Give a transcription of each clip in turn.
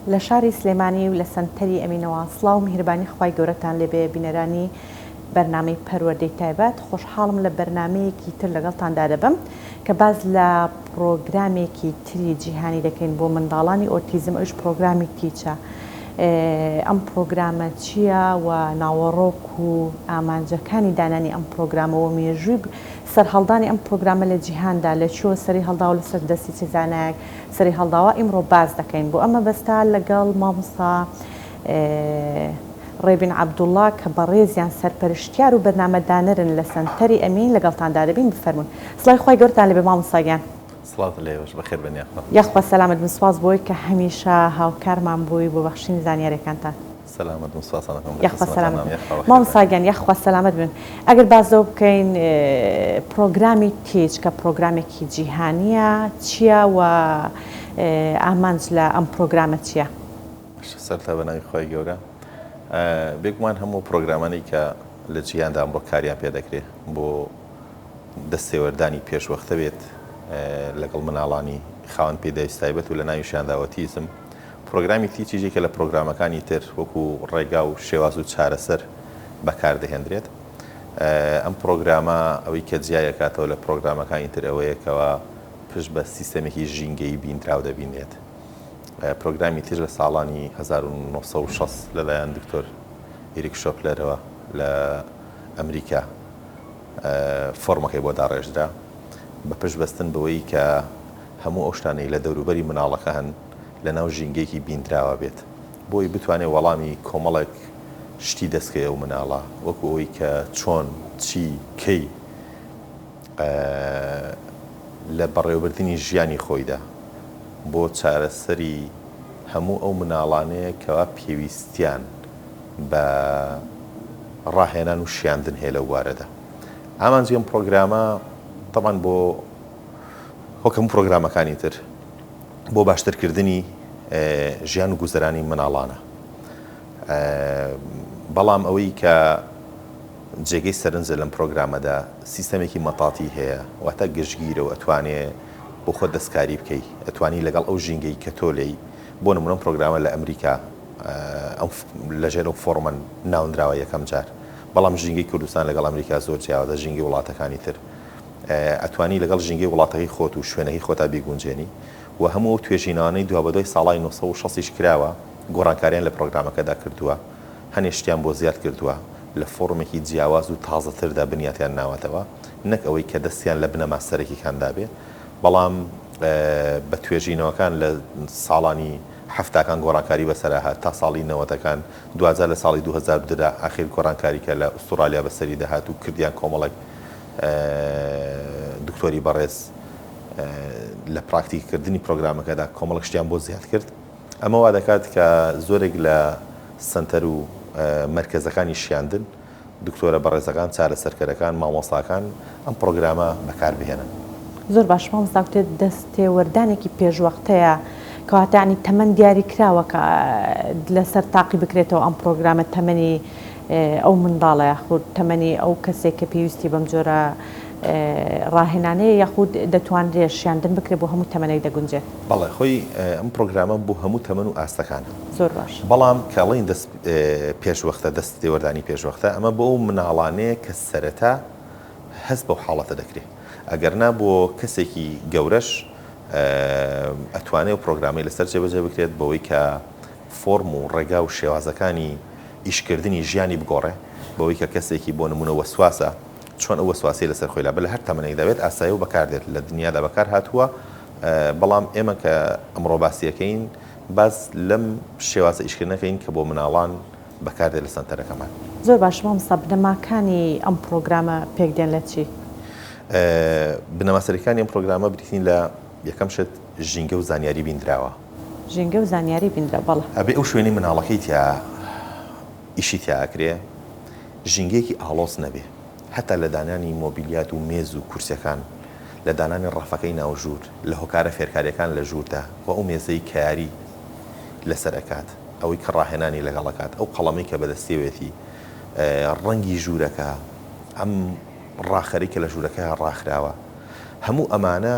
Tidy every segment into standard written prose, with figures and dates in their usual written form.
لە شاری سلێمانی و لە سەنتەری ئەمینەوە سڵاو و میهرەبانی خوای گەورەتان لێبێ بینەرانی بەرنامەی پەروەردەی تایبەت خۆشحاڵم لە بەرنامەیەکی تر لەگەڵتاندا دەبم کە باس لە پڕۆگرامێکی تری جیهانی دەکەین بۆ منداڵانی ئۆتیزم ئەویش پڕۆگرامی تیچە ئەم پڕۆگرامە چییە و ناوەڕۆک و ئامانجەکانی دانانی ئەم پڕۆگرامە و مێژووی سەرهەڵدانی ئەم پڕۆگرامە لە جیهاندا لە کوێوە سەری هەڵداوە لەسەر دەستی چ زانایەک سەری هەڵداوە ئیمڕۆ باس دەکەین بۆ ئەم مەبەستە لەگەڵ مامۆستا ڕێبین عەبدوڵا کە بەڕێزیان سەرپەرشتیار و بەرنامەدانەرن لە سەنتەری ئەمین لەگەڵتاندا دەبین بفەرموون سڵاوی خوای گەورەتان لێبێ مامۆستا گیان. سڵاوت لێ بێ بەخێر بێن یاخوا. یاخوا سەلامەت بن سوپاس بۆی کە هەمیشە هاوکارمان بووی بۆ بەخشینی زانیاریەکانتان. سەلامەت بن سوپاستان ئەکەم لە یاخوا سەلامەت خزمەتانام بن یاخوا بەخێر بێن. مامۆستا گیان یاخوا سەلامەت بن ئەگەر باس لەوە بکەین پڕۆگرامی تیچ کە پڕۆگرامێکی جیهانیە چیە و ئامانج لە ئەم پڕۆگرامە چیە؟ باشە سەرتا بە ناوی خوای گەورە بێگومان هەموو پرۆگرامانەی کە لە جیهاندا ئەمڕۆ کاریان پێ دەکرێت بۆ دەستێوەردانی پێشوەختە بێت لەگەڵ مناڵانی خاوەن پێداویست تایبەت و لە ناویشیاندا ئۆتیزم پرۆگرامی تیچ یەکێکە لە پرۆگرامەکانی تر وەکو ڕێگا و شێواز و چارەسەر بەکاردەهێندرێت ئەم پرۆگرامە ئەوەی کە جیایەکاتەوە لە پرۆگرامەکانی تر ئەوەیە کەوا پشت بە سیستەمێکی ژینگەیی بینراو دەبینێت پرۆگرامی تیژ لە ساڵانی 1960 لەلایەن دکتۆر ئیریک شۆپلەرەوە لە ئەمریکا فۆرمەکەی بۆ داڕێژرا بە پشت بەستن بەوەی کە هەموو ئەو شتانەی لە دەوروبەری مناڵەکە هەن لەناو ژینگەیەکی بیندراوە بێت بۆی بتوانێت وەڵامی کۆمەڵێک شتی دەستکەی ئەو مناڵە وەکو ئەوەی کە چۆن چی کەی لە بەڕێوەبردنی ژیانی خۆیدا بۆ چارەسەری هەموو ئەو مناڵانەیە کەوا پێویستیان بە ڕاهێنان و شیاندن هەیە لەو بوارەدا. ئامانجی ئەم پڕۆگرامە تەبعەن بۆ وەک هەموو پڕۆگرامەکانی تر بۆ باشترکردنی ژیان و گوزەرانی مناڵانە. بەڵام ئەوەی کە جێگەی سەرنجە لەم پرۆگرامەدا سیستەمێکی مەتاتی هەیە واتە گشتگیرە و ئەتوانێ بۆ خۆت دەستکاری بکەی ئەتوانی لەگەڵ ئەو ژینگەی کە تۆ لێی بۆ نمونە ئەم پرۆگرامە لە ئەمریکا ئەم لەژێر ئەو فۆڕمە ناونراوە یەکەم جار بەڵام ژینگەی کوردستان لەگەڵ ئەمریکا زۆر جیاوازە ژینگەی وڵاتەکانی تر ئەتوانی لەگەڵ ژینگەی وڵاتەکەی خۆت و شوێنەکەی خۆتا بیگونجێنی و هەموو ئەو توێژینەوانەی دوابەدوای ساڵانی 960 یش کراوە گۆڕانکاریان لە پرۆگرامەکەدا کردووە هەنێ شتیان بۆ زیاد کردووە، لە فۆڕمێکی جیاواز و تازەتردا بنیاتیان ناوەتەوە، نەک ئەوەی کە دەستیان لە بنەما سەرەکیکاندا بێ، بەڵام بە توێژینەوەکان لە ساڵانی حەفتاکان گۆڕانکاری بەسەرا هات تا ساڵی نەوەتەکان، دواجار لە ساڵی 2002 دا ئاخیر گۆڕانکاری کە لە ئوستوڕالیا بەسەری دەهات و کردیان کۆمەڵێک دکتۆری بەڕێز لە پراکتیککردنی پرۆگرامەکەدا کۆمەڵێک شتیان بۆ زیاد کرد. ئەمە وا دەکات کە زۆرێک لە سەنتەر و مەرکەزەکانی شیاندن، دکتۆرە بەڕێزەکان، چارەسەرکەرەکان، مامۆستاکان ئەم پڕۆگرامە بەکار بهێنن. زۆر باش مامۆستا گوتت دەست تێوەردانێکی پێشوەختەیە کەواتە یانی تەمەن دیاری کراوە کە لەسەر تاقی بکرێتەوە ئەم پڕۆگرامە تەمەنی ئەو منداڵە یاخود تەمەنی ئەو کەسێک کە پێویستی بەم جۆرە ڕاهێنانەیە یاخود دەتوانرێت شیاندن بکرێت بۆ هەموو تەمەنێک دەگونجێت؟ بەڵێ خۆی ئەم پڕۆگرامە بۆ هەموو تەمەن و ئاستەکانە. زۆر باش. بەڵام کە ئەڵێین دەست پێشوەختە دەست تێوەردانی پێشوەختە ئەمە بۆ ئەو مناڵانەیە کە سەرەتا هەست بەو حاڵەتە دەکرێ ئەگەر نا بۆ کەسێکی گەورەش ئەتوانێ ئەو پڕۆگرامەی لەسەر جێبەجێ بکرێت بەوەی کە فۆرم و ڕێگا و شێوازەکانی ئیشکردنی ژیانی بگۆڕێ بەوەی کە کەسێکی بۆ نموونە وەسواسە چۆن ئەو وەسواسەی لەسەر خۆی لابەرێت لە هەر تەمەنێکدا بێت ئاسایی و بەکاردێت لە دنیادا بەکار هاتووە بەڵام ئێمە کە ئەمڕۆ باسی ئەکەین باس لەم شێوازە ئیشکردنە ئەکەین کە بۆ مناڵان بەکاردێت لە سەنتەرەکەمان. زۆر باشە مامۆستا بنەماکانی ئەم پڕۆگرامە پێک دێن لە چی؟ بنەما سەرەکیەکانی ئەم پڕۆگرامە بریتین لە، یەکەم شت ژینگە و زانیاری بیندراوە. ژینگە و زانیاری بیندراو بەڵێ. ئەبێ ئەو شوێنەی مناڵەکەی تیا ئیشی تیا ئەکرێ ژینگەیەکی ئاڵۆز نەبێ هەتا لە دانانی مۆبیلیات و مێز و کورسیەکان، لە دانانی ڕەفەکەی ناو ژوور، لە هۆکارە فێرکاریەکان لە ژووردا و ئەو مێزەی کە یاری لەسەر ئەکات، ئەوەی کە ڕاهێنانی لەگەڵ ئەکات، ئەو قەڵەمەی کە بەدەستیەوێتی، ڕەنگی ژوورەکە، ئەم ڕاخەرەی کە لە ژوورەکەیا ڕاخراوە، هەموو ئەمانە.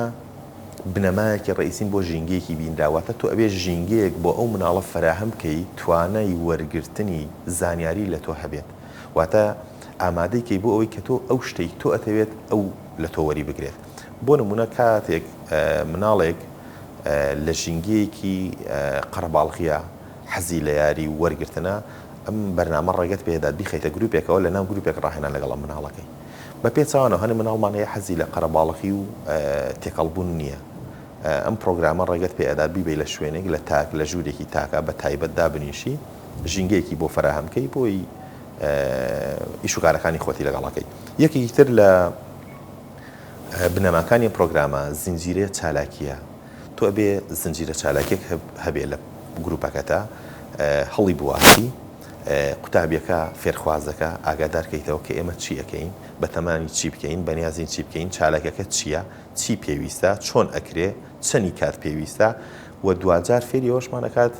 بنەمایەکی ڕەئیسین بۆ ژینگەیەکی بینراو، واتە تۆ ئەبێ ژینگەیەک بۆ ئەو مناڵە فەراهەم بکەی توانای وەرگرتنی زانیاری لە تۆ هەبێت، واتە ئامادەی کەی بۆ ئەوەی کە تۆ ئەو شتەی تۆ ئەتەوێت ئەو لە تۆ وەری بگرێت. بۆ نموونە کاتێک مناڵێک لە ژینگەیەکی قەرەباڵغیە حەزی لە یاری و وەرگرتنە، ئەم بەرنامە ڕێگەت پێدات بیخەیتە گروپێکەوە لەناو گروپێک ڕاهێنان لەگەڵ ئەم مناڵەکەی. بە پێچەوانەوە هەنێ مناڵمان هەیە حەزی لە قەرەباڵغی و تێکەڵبوون نییە. ئەم پڕۆگرامە ڕێگەت پێ ئەدات بیبەی لە شوێنێک لە تاک لە ژوورێکی تاکا بە تایبەت دابنیشی ژینگەیەکی بۆ فەراهەم کەی بۆی ئیش و کارەکانی خۆتی لەگەڵ ئەکەی. یەکێکی تر لە بنەماکانی ئەم پڕۆگرامە زنجیرە چالاکییە. تۆ ئەبێ زنجیرە چالاکیەک هەبێ لە گروپەکەتا هەڵی بواسی قوتابیەکە فێرخوازەکە ئاگادار کەیتەوە کە ئێمە چی ئەکەین بەتەمانی چی بکەین بەنیازین چی بکەین چالاکەکە چییە چی پێویستە چۆن ئەکرێ چەنی کات پێویستە و دواجار فێری ئەوەشمان ئەکات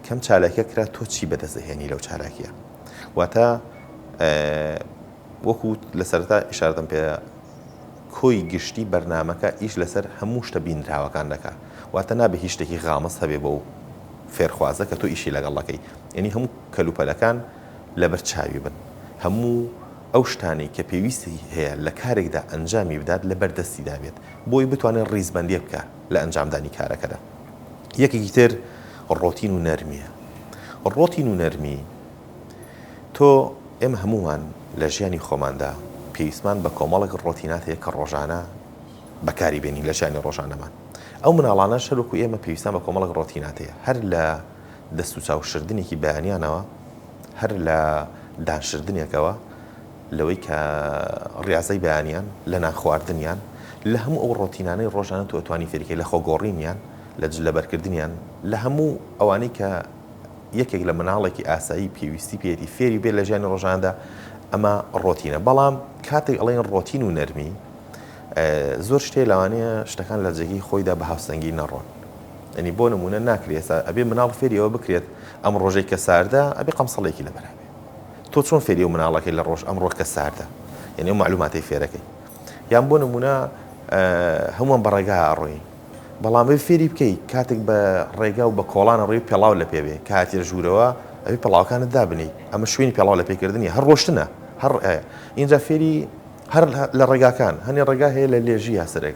کەم چالاکیە کرا تۆ چی بەدەست ئەهێنی لەو چالاکیە واتە وەکو لە سەرەتا ئیشارەتم پێ کۆی گشتی بەرنامەکە ئیش لەسەر هەموو شتە بینراوەکان دەکا واتە نابێ هیچ شتێکی غامز هەبێ بۆ فێرخوازە کە تۆ ئیشی لەگەڵ دەکەی یعنی هەموو کەلوپەلەکان لەبەر چاوی بن هەموو ئەو شتانەی کە پێویستی هەیە لە کارێکدا ئەنجامی بدات لەبەر دەستیدا بێت بۆی بتوانێت ڕیزبەندیە بکە لە ئەنجامدانی کارەکەدا یەکێکی تر ڕۆتین و نەرمیە ڕۆتین و نەرمی تۆ، ئێمە هەموومان لە ژیانی خۆماندا پێویستمان بە کۆمەڵێک ڕۆتینات هەیە کە ڕۆژانە بەکاری بێنین لە ژیانی ڕۆژانەمان. ئەو مناڵانەش هەر وەکو ئێمە پێویستان بە کۆمەڵێک ڕۆتینات هەیە، هەر لە دەست و چاو شردنێکی بەیانیانەوە، هەر لە دان شردنێکەوە، لەوەی کە ڕیازەی بەیانیان، لە نان خواردنیان، لە هەموو ئەو ڕۆتینانەی ڕۆژانە تۆ ئەتوانی فێری کەی، لە خۆگۆڕینیان، لە جل لەبەرکردنیان، لە هەموو ئەوانەی کە یەکێک لە مناڵێکی ئاسایی پێویستی پێیەتی فێری بێت لە ژیانی ڕۆژانەدا ئەمە ڕۆتینە بەڵام کاتێک ئەڵێن ڕۆتین و نەرمی زۆر شتێ لەوانەیە شتەکان لە جێگەی خۆیدا بە هاوسەنگی نەڕۆن ئەنی بۆ نمونە ناکرێت ئێستا ئەبێ مناڵ فێری ئەوە بکرێت ئەم ڕۆژێک کە ساردە ئەبێ قەمسەڵێکی لەبەرا بێ تۆ چۆن فێری ئەو مناڵەکەی لە ڕۆژ ئەمڕۆ کە ساردە یعنی ئەو معلوماتەی فێرەکەی یان بۆ نمونە هەمووان بە ڕێگا ئەڕۆین بەڵام ئەبێ فێری بکەی کاتێک بە ڕێگا و بە کۆڵان ئەڕۆی پێڵاو لە پێ بێ کە هاتیە ژوورەوە ئەبێ پێڵاوەکانت دابنێی ئەمە شوێنی پێڵاو لە پێکردنی هەر ڕۆشتنە هەر ئینجا فێری هەر لە ڕێگاکان هەنێ ڕێگا هەیە لە لێژیە سەرێک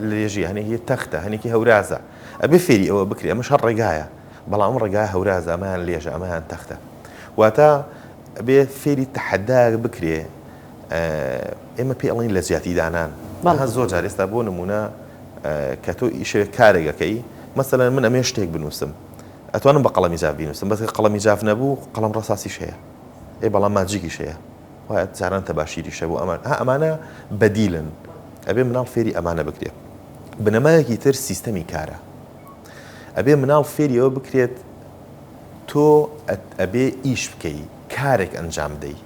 لێژی هەنێ هی تەختە هەنێکی هەورازە ئەبێ فێری ئەوە بکرێ ئەمەش هەر ڕێگایە بەڵام ئەم ڕێگا هەورازە ئەمەیان لێژە ئەمەیان تەختە واتە ئەبێ فێری تەحەدایەک بکرێ ئێمە پێی ئەڵێین لە جیاتی دانان بەڵێ زۆر جار ئێستا بۆ نمونە کە تۆ ئیشێک کارێک ئەکەی مەسەلەن من ئەمەوێ شتێک بنووسم ئەتوانم بە قەڵەمی جاف بینووسم بەس کە قەڵەمی جاف نەبوو قەڵەم ڕەساسیش هەیە ئێ بەڵام ماجیکیش هەیە وایە جاران تەباشیریش هەبوو ئەمان ها ئەمانە بەدیلن ئەبێ مناڵ فێری ئەمانە بکرێت بنەمایەکی تر سیستەمی کارە ئەبێ مناڵ فێری ئەوە بکرێت تۆ ئەبێ ئیش بکەی کارێک ئەنجام بدەی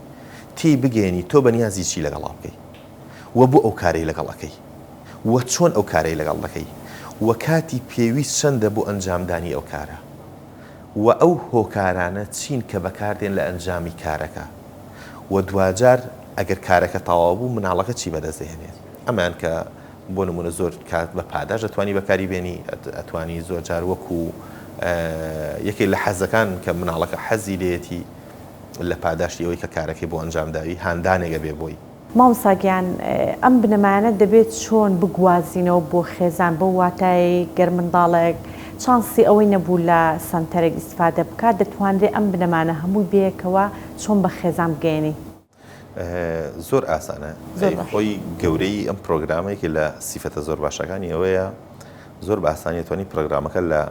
تێی بگەیەنی تۆ بەنیازی چی لەگەڵا بکەی و بۆ ئەو کارەی لەگەڵ ئەکەی و چۆن ئەو کارەی لەگەڵ دەکەی و کاتی پێویست چەندە بۆ ئەنجامدانی ئەو کارە و ئەو هۆکارانە چین کە بەکاردێن لە ئەنجامی کارەکە و دواجار ئەگەر کارەکە تەواو بوو مناڵەکە چی بەدەست دەهێنێت ئەمەیان کە بۆ نمونە زۆر کات بە پاداش دەتوانی بەکاری بێنی ئەتوانی زۆر جار وەکو یەکێک لە حەزەکان کە مناڵەکە حەزی لێیەتی لە پاداشتی ئەوەی کە کارەکەی بۆ ئەنجام داوی هاندانێک ئەبێ بۆی. مامۆستا گیان ئەم بنەمایانە دەبێت چۆن بگوازینەوە بۆ خێزان بەو واتایەی گەر منداڵێک چانسی ئەوەی نەبوو لە سەنتەرێک ئیستفادە بکات دەتوانرێ ئەم بنەمانە هەمووی بەیەکەوە چۆن بە خێزان بگەیەنین؟ زۆر ئاسانە خۆی گەورەی ئەم پرۆگرامە یەکێ لە سیفەتە زۆر باشەکانی ئەوەیە زۆر بە ئاسانی توانی پرۆگرامەکە لە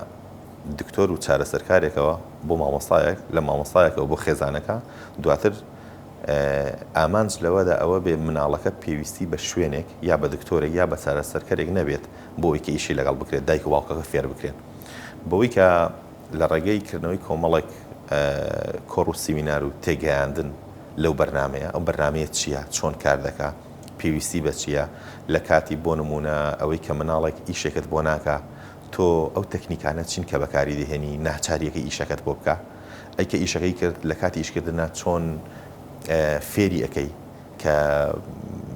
دکتۆر و چارەسەرکارێکەوە بۆ مامۆستایەک لە مامۆستایەکەوە بۆ خێزانەکە دواتر ئامانج لەوەدا ئەوە بێ مناڵەکە پێویستی بە شوێنێک یا بە دکتۆرێک یا بە چارەسەرکەرێک نەبێت بۆ ئەوەی کە ئیشی لەگەڵ بکرێت دایک و باوکەکە فێر بکرێن بەوەی کە لە ڕێگەی کردنەوەی کۆمەڵێک کۆڕ و سیمینار و تێگەیاندن لەو بەرنامەیە، ئەو بەرنامەیە چییە، چۆن کار دەکا، پێویستی بە چییە، لە کاتی بۆ نموونە ئەوەی کە مناڵێک ئیشێکت بۆ ناکا، تۆ ئەو تەکنیکانە چین کە بەکاری دەهێنی ناچاریەکەی ئیشەکەت بۆ بکا، ئەی کە ئیشەکەی کرد لە کاتی ئیشکردنا چۆن فێری ئەکەی کە.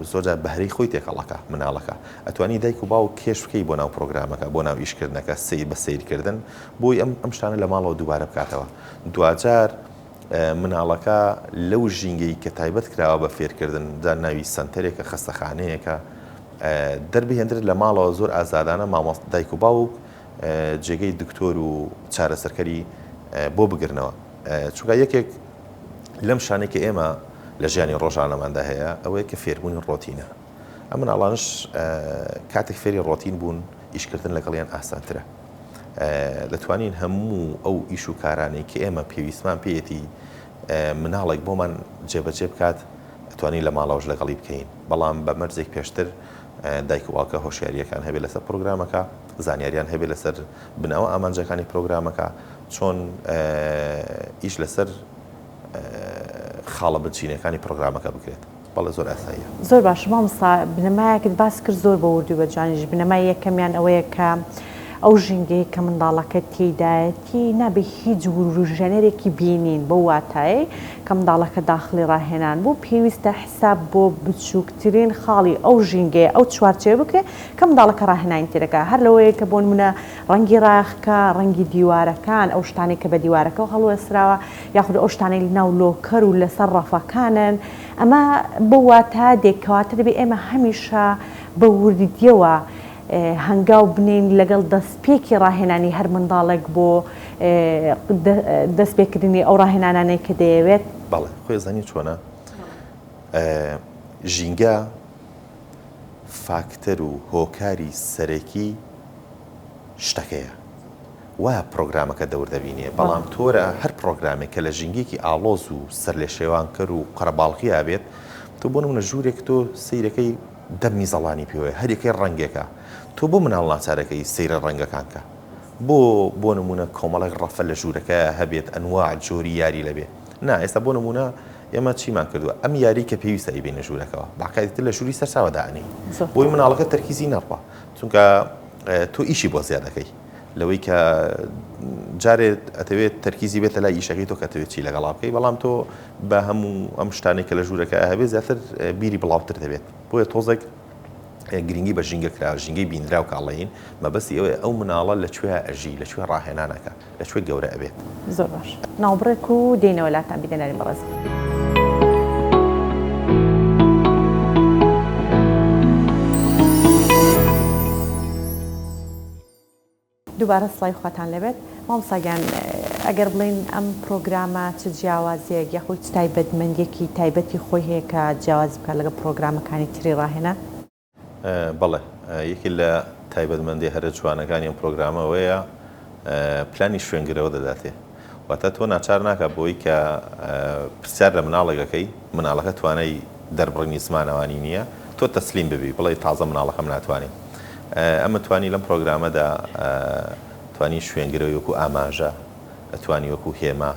زۆرجار بەهرەی خۆی تێکەڵەکە مناڵەکە ئەتوانی دایک و باوک کێش بکەی بۆ ناو پرۆگرامەکە بۆ ناو ئیشکردنەکە سەیر بە سەیرکردن بۆی ئەم ئەم شتانە لە ماڵەوە دووبارە بکاتەوە دواجار مناڵەکە لەو ژینگەی کە تایبەت کراوە بە فێرکردن جا ناوی سەنتەرێکە خەستەخانەیەکە دەربهێندرێت لە ماڵەوە زۆر ئازادانە مامۆستا دایک و باوک جێگەی دکتۆر و چارەسەرکەری بۆ بگرنەوە چونکە یەکێک لەم شانەی کە ئێمە لە ژیانی ڕۆژانەماندا هەیە ئەوەیە کە فێربوونی ڕۆتینە ئەم مناڵانش کاتێک فێری ڕۆتین بوون ئیشکردن لەگەڵیان ئاسانترە دەتوانین هەموو ئەو ئیش و کارانەی کە ئێمە پێویستمان پێیەتی مناڵێک بۆمان جێبەجێ بکات ئەتوانین لە ماڵەوەش لەگەڵی بکەین بەڵام بە مەرجێک پێشتر دایک و باوکە هۆشیاریەکان هەبێت لەسەر پرۆگرامەکە زانیاریان هەبێت لەسەر بناوە ئامانجەکانی پرۆگرامەکە چۆن ئیش لەسەر خاڵە بنچینەکانی پرۆگرامەکە بکرێت. بەڵێ زۆر ئاساییە. زۆر باشە مامۆستا بنەمایەکت باس کرد زۆر بە وردی و بە جوانیش بنەمای یەکەمیان ئەوەیە کە ئەو ژینگەیە کە منداڵەکە تێیدایەتی نابێ هیچ وروژێنەرێکی بینین بەو واتایەی کە منداڵەکە داخڵی ڕاهێنان بوو پێویستە حساب بۆ بچووکترین خاڵی ئەو ژینگەیە ئەو چوارچێوە بکرێت کە منداڵەکە ڕاهێنانی تێدەکات هەر لەوەیە کە بۆ نمونە ڕەنگی ڕایەخەکە ڕەنگی دیوارەکان ئەو شتانەی کە بە دیوارەکەوە هەڵوێسراوە یاخود ئەو شتانەی لەناو لۆکەر و لەسەر ڕەفەکانن، ئەمە بەو واتایە دێت کەواتە دەبێت ئێمە هەمیشە بە وردییەوە هەنگاو بنێین لەگەڵ دەستپێکی ڕاهێنانی هەر منداڵێک بۆ دەستپێکردنی ئەو ڕاهێنانانەی کە دەیەوێت. بەڵێ خۆی ئەزانی چۆنە ژینگە فاکتەر و هۆکاری سەرەکی شتەکەیە وایە پڕۆگرامەکە دەور دەبینێ، بەڵام تۆرە هەر پڕۆگرامێک کە لە ژینگەیەکی ئاڵۆز و سەرلێشێوانکەر و قەرەباڵغیا بێت، تۆ بۆ نموونە ژوورێک تۆ سەیرەکەی دە میزەڵانی پێوەیە، هەر یەکەی ڕەنگێکە، تۆ بۆ مناڵ ناچارەکەی سەیرە ڕەنگەکان کە؟ بۆ بۆ نموونە کۆمەڵێک ڕەفە لە ژوورەکەیا هەبێت ئەنواع جۆری یاری لەبێ؟ نا ئێستا بۆ نموونە ئێمە چیمان کردووە ئەم یاری کە پێویستە ئەیبەینە ژوورەکەوە باقیاتی تر لە ژووری سەرچاوە دائەنێین بۆی مناڵەکە تەرکیزی نەڕوا چونکە تۆ ئیشی بۆ زیاد ئەکەی لەوەی کە جارێ ئەتەوێت تەرکیزی بێتە لای ئیشەکەی تۆ کە ئەتەوێت چی لەگەڵا بکەی بەڵام تۆ بە هەموو ئەم شتانەی کە لە ژوورەکە هەبێت زیاتر بیری بڵاوتر دەبێت بۆیە تۆزێک گرنگی بە ژینگە کرا ژینگەی بینراو کاڵین مەبەستی ئەوەیە ئەو مناڵە لە کوێ ئەژی لە کوێ ڕاهێنانەکە لە کوێ گەورە ئەبێت. زۆر باش ناوبڕێک و دێینەوە لاتان بینەرانی بەڕێز. دووبارە سڵاوی خواتان لێبێت مامۆستا گیان ئەگەر بڵێین ئەم پرۆگرامە چ جیاوازیەک یاخود چ تایبەتمەندیەکی تایبەتی خۆی هەیە کە جیاوازی بکات لەگەڵ پرۆگرامەکانی تری ڕاهێنان؟ بەڵێ یەکێ لە تایبەتمەندیە هەرە جوانەکانی ئەم پرۆگرامە ئەوەیە پلانی شوێنگرەوە دەداتێ واتە تۆ ناچار ناکات بۆی کە پرسیار لە مناڵێک ئەکەی مناڵەکە توانای دەربڕینی زمانەوانی نییە تۆ تەسلیم ببی بڵێ تازە مناڵەکەم ناتوانێ ئەمە توانی لەم پرۆگرامەدا توانی شوێنگرەوەی وەکو ئاماژە ئەتوانی وەکو هێما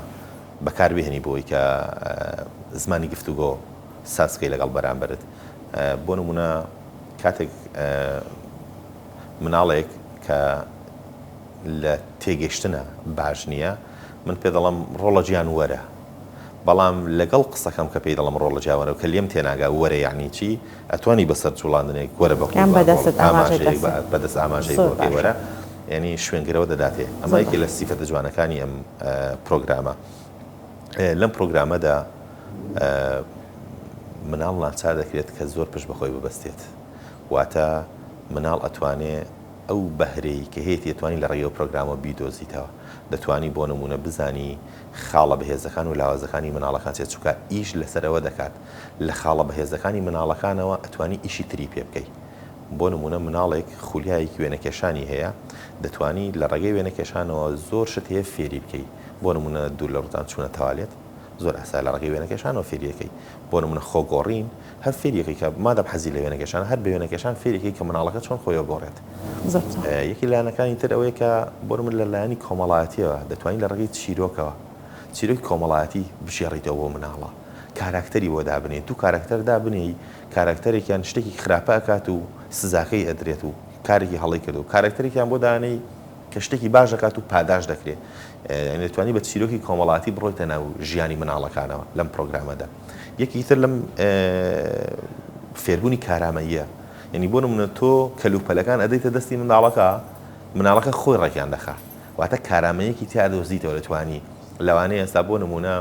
بەکاربهێنی بۆی کە زمانی گفتوگۆ ساز بکەی لەگەڵ بەرامبەرت بۆ نمونە کاتێک مناڵێک کە لە تێگەشتنە باش نییە من پێ دەڵم ڕۆڵە گیان وەرە بەڵام لەگەڵ قسەکەم کە پێی دەڵم ڕۆڵە گیان وەرە کە لێم تێناگا وەرە یعنی چی ئەتوانی بەسەر جوڵاندنێک وەرە بە ئاماژەیەک بەدەست ئاماژەی بۆ پێی وەرە یعنی شوێنگرەوە دەداتێ ئەمە یەکێ لە سیفەتە جوانەکانی ئەم پرۆگرامە لەم پرۆگرامەدا مناڵ ناچار دەکرێت کە زۆر پشت بەخۆی ببەستێت واتە مناڵ ئەتوانێ ئەو بەهرەی کە هەیەتی ئەتوانی لە ڕێگەی ئەو پرۆگرامەوە بیدۆزیتەوە دەتوانی بۆ نمونە بزانی خاڵە بەهێزەکان و لاوازەکانی مناڵەکان چیە چونکە ئیش لەسەر ئەوە دەکات لە خاڵە بەهێزەکانی مناڵەکانەوە ئەتوانی ئیشی تری پێ بکەی بۆ نمونە مناڵێک خولیایەکی وێنەکێشانی هەیە دەتوانی لە ڕێگەی وێنەکێشانەوە زۆر شت هەیە فێری بکەی بۆ نمونە دوور لە ڕوتان چوونە تەوالێت زۆر ئاسایە لە ڕێگەی وێنەکێشانەوە فێری ئەکەی بۆ نمونە خۆ گۆڕین هەر فێری ئەکەی کە مادام حەزی لە وێنەکێشانە هەر بە وێنەکێشان فێری ئەکەی کە مناڵەکە چۆن خۆی ئەگۆڕێت یەکی لایەنەکانی تر ئەوەیە کە بۆ نمونە لە لایەنی کۆمەڵایەتیەوە دەتوانین لە ڕێگەی چیرۆکەوە چیرۆکی کۆمەڵایەتی بگێڕیتەوە بۆ مناڵە کاراکتەری بۆ دابنێی دوو کاراکتەر دابنێی کاراکتەرێکیان شتێکی خراپە ئەکات و سزاکەی ئەدرێت و کارێکی هەڵەی کردو کاراکتەرێکیان بۆ دانێی کە شتێکی باش دەکات و پاداشت دەکرێت یانی دەتوانی بە چیرۆکی کۆمەڵاتی بڕۆیتە ناو ژیانی مناڵەکانەوە لەم پرۆگرامەدا یەکی تر لەم. فێربوونی کارامەییە یعنی بۆ نمونە تۆ کەلوپەلەکان ئەدەیتە دەستی منداڵەکە مناڵەکە خۆی ڕێکیان دەخا واتە کارامەیەکی تیا دۆزیتەوە دەتوانی لەوانەیە ئێستا بۆ نمونە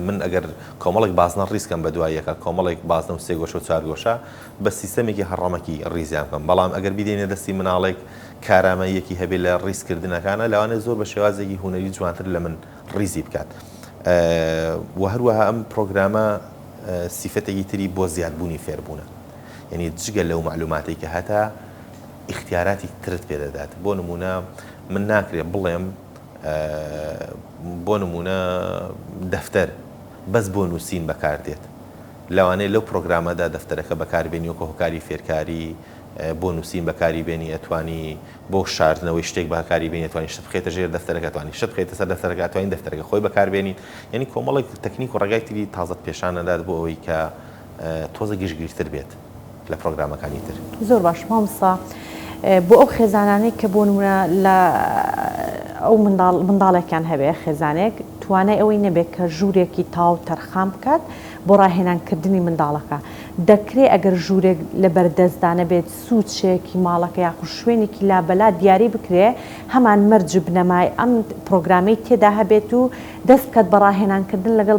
من ئەگەر کۆمەڵێک بازنە ڕیز کەم بە دوای یەکا کۆمەڵێک بازنە و سێگۆشە و چوارگۆشە بە سیستەمێکی هەڕەمەکی ڕیزیان بکەم بەڵام ئەگەر بیدەینە دەستی مناڵێک کارامەییەکی هەبێ لە ڕیزکردنەکانە لەوانەیە زۆر بە شێوازێکی هونەری جوانتر لە من ڕیزی بکات و هەروەها ئەم پرۆگرامە سیفەتێکی تری بۆ زیادبوونی فێربوونە یعنی جگە لەو مەعلوماتەی کە هەتا ئیختیاراتی ترت پێدەدات بۆ نمونە من ناکرێ بڵێم بۆ نموونە دەفتەر بەس بۆ نووسین بەکاردێت، لەوانەیە لەو پرۆگرامەدا دەفتەرەکە بەکاربێنی وەکو هۆکاری فێرکاری بۆ نووسین بەکاری بێنی، ئەتوانی بۆ شاردنەوەی شتێک بەکاری بێنی، ئەتوانی شت بخەیتە ژێر دەفتەرەکە، ئەتوانی شت بخەیتە سەر دەفتەرەکە، ئەتوانی دەفتەرەکە خۆی بەکاربێنیت، یانی کۆمەڵێک تەکنیک و ڕێگای تری تازەت پێشان ئەدات بۆ ئەوەی کە تۆزێک گشتگیرتر بێت. لە پرۆگرامەکانی تر. زۆر باش مامۆستا بۆ ئەو خێزانانەی کە بۆ نمونە لە ئەو منداڵ منداڵێکیان هەبێ خێزانێک توانای ئەوەی نەبێت کە ژوورێکی تاو تەرخان بکات بۆ ڕاهێنان کردنی منداڵەکە دەکرێ ئەگەر ژوورێک لە بەردەستدا نەبێت سوچێکی ماڵەکە یاخود شوێنێکی لابەلا دیاری بکرێ هەمان مەرج بنەمای ئەم پرۆگرامەی تێدا هەبێت و دەست بکات بە ڕاهێنان کردن لەگەڵ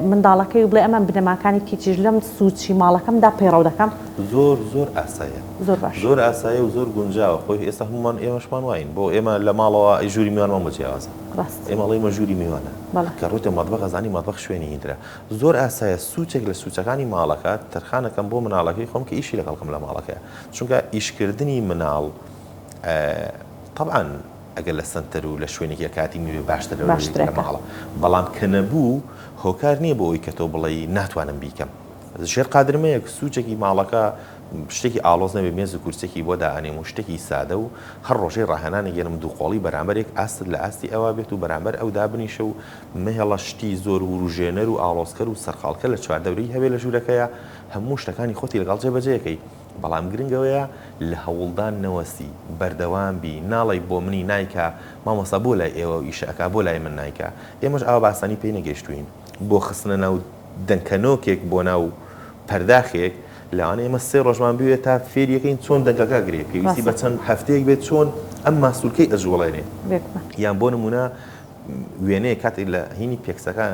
منداڵەکەی و بڵێ ئەمە بنەماکانی تیچیش لەم سوچی ماڵەکەمدا پەیڕەو دەکەم. زۆر زۆر ئاسایە. زۆر باشە. زۆر ئاسایە و زۆر گونجاوە خۆی ئێستا هەموومان ئێمەشمان واین بۆ ئێمە لە ماڵەوە ئەی ژووری میوانمان بۆ جیاوازە ڕاست. ئێمە ئەڵێین ئەمە ژووری میوانە بەڵێ. کە ڕووتە مەتبەخ ئەزانی مەتبەخ شوێنی هیندرە زۆر ئاسایە سوچێک لە سوچەکانی ماڵەکە تەرخانەکەم بۆ مناڵەکەی خۆم کە ئیشی لەگەڵ کەم لە ماڵەکەیا چونکە ئیشکردنی مناڵ تەبعەن ئەگەر لە سەنتەر و لە شوێنێکی ئەکادیمی بێ باشترە لەوەی لە ماڵە، بەڵام کە نەبوو هۆکار نییە بۆ ئەوەی کە تۆ بڵێی ناتوانم بیکەم. ژێر قادرمەیەک سوچێکی ماڵەکە شتێکی ئاڵۆز نەبێ مێز و کورسیەکی بۆ دائەنێم و شتێکی سادە و هەر ڕۆژەی ڕاهێنانێک گەرم دووقۆڵی بەرامبەرێک ئاستت لە ئاستی ئەوا بێت و بەرامبەر ئەو دابنیشە و مەهێڵە شتی زۆر وروژێنەر و ئاڵۆزکەر و سەرقاڵکەر لە چواردەورەی هەبێ لە ژوورەکەیا هەموو شتەکانی خۆتی لەگەڵ جێبەجێکەی. بەڵام گرنگ ئەوەیە لە هەوڵدان نەوەستی، بەردەوام بی، ناڵێی بۆ منی نایکا، مامۆستا بۆ لای ئێوە ئیشە ئەکا بۆ لای من نایکا، ئێمەش ئاوا بە ئاسانی پێی نەگەیشتووین، بۆ خستنە ناو دەنکەنۆکێک بۆ ناو پەرداخێک، لەوانەیە ئێمە سێ ڕۆژمان بوێ تا فێری ئەکەین چۆن دەنکەکە ئەگرێ، پێویستی بە چەند هەفتەیەک بێت چۆن ئەم ماسولکەی ئەجوڵێنێ، یان بۆ نموونە وێنەیەک کاتێک لە هینی پێکسەکە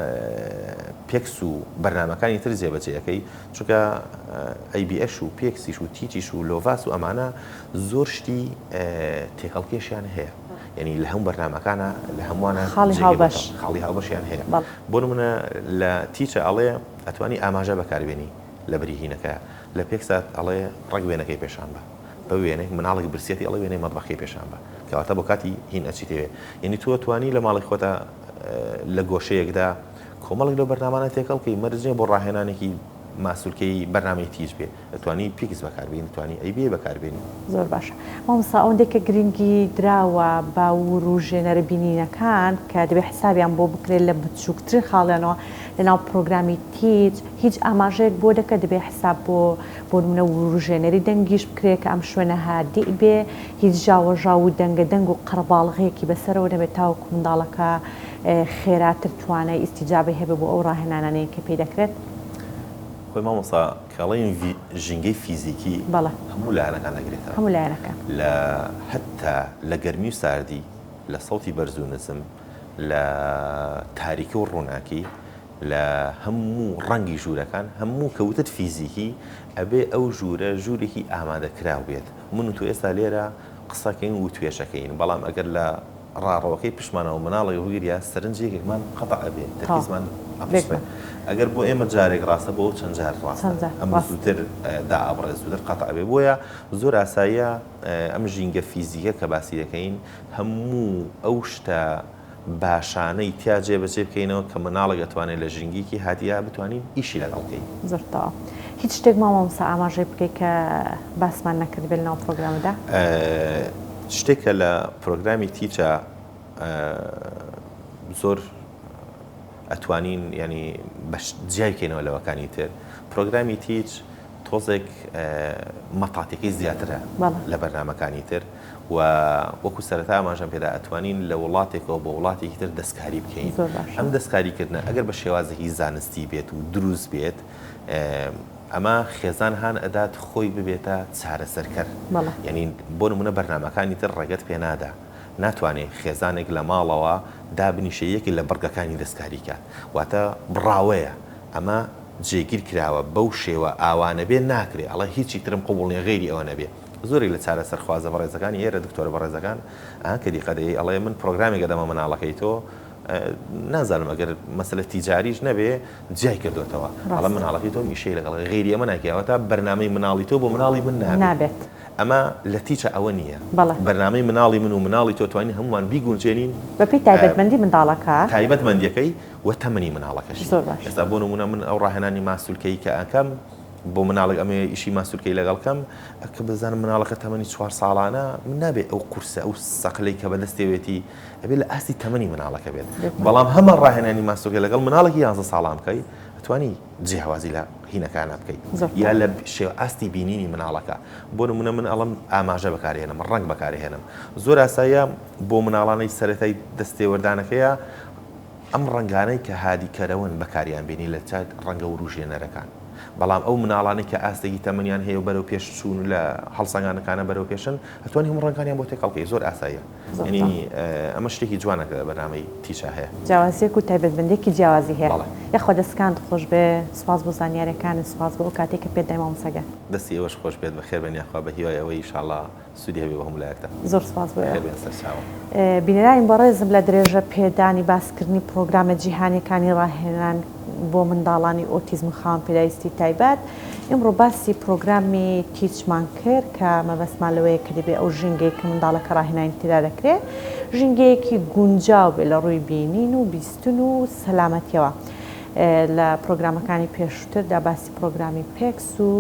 PECS و بەرنامەکانی تر جێبەجێ ئەکەی چونکە ABA ش و PECS یش و TEACCH یش و Lovaas و ئەمانە زۆر شتی تێکەڵکێشیان هەیە یعنی لە هەموو بەرنامەکانە لە هەمووانە خاڵی هاوبەش خاڵی هاوبەشیان هەیە بۆ نمونە لە TEACCH ە ئەڵێ ئەتوانی ئاماژە بەکاربێنی لە بری هینەکە لە PECS ات ئەڵێ ڕێک وێنەکەی پێشان بە بە وێنەی مناڵێک برسیەتی ئەڵێ وێنەی مەتبەخەکەی پێشان بە کەواتە بۆ کاتی هین ئەچیتەوێ یعنی تۆ توانی لە ماڵی خۆتا لە گۆشەیەکدا کۆمەڵێک لەو بەرنامانە تێکەڵ کەی مەرج نییە بۆ ڕاهێنانێکی ماسولکەی بەرنامەی TEACCH بێ ئەتوانی PECS بەکاربێنی توانی ABA بەکاربێنی. زۆر باشە مامۆستا ئەوەندەی کە گرنگی دراوە بە وروژێنەرە بینینەکان کە دەبێت حسابیان بۆ بکرێت لە بچووکترین خاڵیانەوە لەناو پرۆگرامی TEACCH هیچ ئاماژەیەک بۆ دەکە دەبێت حساب بۆ بۆ نمونە وروژێنەری دەنگیش بکرێت کە ئەم شوێنە هادیء بێ هیچ ژاوەژاو و دەنگە دەنگ و قەرەباڵغیەکی بەسەرەوە نەبێت تاوەکو منداڵەکە خێراتر توانای ئیستیجابەی هەبێت بۆ ئەو ڕاهێنانانەی کە پێی دەکرێت. خۆی مامۆستا کە ئەڵێین ژینگەی فیزیکی بەڵێ. هەموو لایەنەکان ئەگرێتەوە. هەموو لایەنەکان. لە هەتا لە گەرمی و ساردی، لە سەوتی بەرز و نزم، لە تاریکی و ڕووناکی، لە هەموو ڕەنگی ژوورەکان، هەموو کە وتت فیزیکی ئەبێ ئەو ژوورە ژوورێکی ئامادەکراو بێت. من و تۆ ئێستا لێرە قسەکەین و وتوێژەکەین، بەڵام ئەگەر لە ڕاڕەوەکەی پشتمانەوە مناڵێک بگریا سەرنجی یەکێکمان قەتع ئەبێ، تەرکیزمان ئەپچڕێ. ئەگەر بۆ ئێمە جارێک ڕاستە بۆ ئەو چەند جار ڕاستە، ئەم زووتر دائەبڕێ، زووتر قەتع ئەبێ. بۆیە زۆر ئاساییە ئەم ژینگە فیزیکە کە باسی دەکەین هەموو ئەو شتە باشانەی تیا جێبەجێ بکەینەوە کە مناڵێک ئەتوانێت لە ژینگەیەکی هادیە بتوانین ئیشی لەگەڵ بکەین. زۆر تەواو. هیچ شتێک ماوە مامۆستا ئاماژەی بکەی کە باسمان نەکردبێ لەناو پرۆگرامەدا؟ شتێک کە لە پرۆگرامی TEACCH ا زۆر ئەتوانین یانی جیای بکەینەوە لەوەکانی تر پرۆگرامی TEACCH تۆزێک مەتاتیەکەی زیاترە لە بەرنامەکانی تر و وەکو سەرەتا ئاماژەم پێدا ئەتوانین لە وڵاتێکەوە بۆ وڵاتێکی تر دەستکاری بکەین ئەم دەستکاریکردنە ئەگەر بە شێوازێکی زانستی بێت و دروست بێت. ئەمە خێزان هان ئەدات خۆی ببێتە چارەسەرکەر. یانی بۆ نموونە بەرنامەکانی تر ڕێگەت پێ نادا. ناتوانێ خێزانێک لە ماڵەوە دابنیشێ یەکێ لە بڕگەکانی دەستکاری کات. واتە بڕاوەیە. ئەمە جێگیر کراوە بەو شێوە ئاوا نەبێ ناکرێ. ئەڵێ هیچی ترم قبوڵ نیە غەیری ئەوە نەبێ. زۆرێک لە چارەسەرخوازە بەڕێزەکانی ئێرە دکتۆرە بەڕێزەکان ئا کە دیقەت ئەیەی ئەڵێ من پرۆگرامێک ئەدەمە مناڵەکەی تۆ نازانم ئەگەر مەسەلە تیجاریش نەبێ جیای کردۆتەوە ئەڵێ مناڵەکەی تۆم ئیشەی لەگەڵ غەیری ئەمە ناکەی ئەوەتا بەرنامەی مناڵی تۆ بۆ مناڵی من نابێت ئەمە لە تیچە ئەوە نییە بەرنامەی مناڵی من و مناڵی تۆ توانین هەموومان بیگونجێنین بەپێی تایبەتمەندی منداڵەکە تایبەتمەندیەکەی و تەمەنی مناڵەکەشی ئێستا بۆ نمونە من ئەو ڕاهێنانی ماسولکەی کە ئەکەم بۆ مناڵێک ئەمەوێ ئیشی ماسولکەی لەگەڵ کەم کە بزانم مناڵەکە تەمەنی چوار ساڵانە من نابێ ئەو قورسە ئەو سەقلەی کە بەدەستێوێتی ئەبێ لە ئاستی تەمەنی مناڵەکە بێت بەڵام هەمان ڕاهێنانی ماسولکە لەگەڵ مناڵێکی یانزە ساڵان بکەی ئەتوانی جیاوازی لە هینەکانە بکەیت یا لە شێوە ئاستی بینینی مناڵەکە بۆ نمونە من ئەڵم ئاماژە بەکارهێنم ڕەنگ بەکارهێنم زۆر ئاساییە بۆ مناڵانەی سەرەتای دەستێوەردانەکەیە ئەم ڕەنگانەی کە هادیکەرەوەن بەکاریان بێنی لە چات ڕەنگە وروژێنەرەکان. بەڵام ئەو مناڵانەی کە ئاستێکی تەمەنیان هەیە و بەرەو پێش چوون و لە هەڵسەنگانەکانە بەرەو پێشن ئەتوانی هەموو ڕەنگانیان بۆ تێکەڵ کەی زۆر ئاساییە. یانی ئەمە شتێکی جوانە کە بەرنامەی تیچا هەیە. جیاوازیەک و تایبەتمەندیەکی جیاوازی هەیە. بەڵێ. یاخوا دەستکانت خۆش بێ سوپاس بۆ زانیاریەکانت سوپاس بۆ ئەو کاتەی کە پێت دای مامۆستا گیان. دەستی ئێوەش خۆش بێت بەخێربێن یاخوا بەهیوای ئەوەی ئیشاڵا سوودی هەبێ بۆ هەموو لایەکتان. زۆر سوپاس بۆ ئێوە. خێر بێن سەرچاوە. بینەرانی بەڕێزم لە درێژە پێدانی باسکردنی پڕۆگرامە جیهانیەکانی ڕاهێنان بۆ منداڵانی ئۆتیزم و خاوەن پێداویستی تایبەت ئیمڕۆ باسی پڕۆگرامی TEACCH مان کرد کە مەبەستمان لەوەیە کە دەبێ ئەو ژینگەی کە منداڵەکە ڕاهێنانی تێدا دەکرێ ژینگەیەکی گونجاو بێ لە ڕووی بینین و بیستن و سەلامەتیەوە لە پڕۆگرامەکانی پێشووتردا باسی پڕۆگرامی PECS و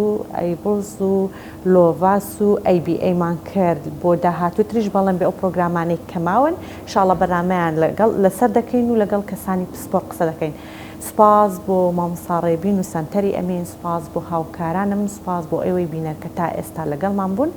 ABLLS و Lovaas و ABA مان کرد بۆ داهاتوو تریش بەڵێن بێ ئەو پرۆگرامانەی کە ماون ئیشاڵڵا بەرنامەیان لەگەڵ لەسەر دەکەین و لەگەڵ کەسانی پسپۆر قسە دەکەین سوپاس بۆ مامۆستا ڕێبین و سەنتەری ئەمین سوپاس بۆ هاوکارانم سوپاس بۆ ئێوەی بینەر کە تا ئێستا لەگەڵمان بوون.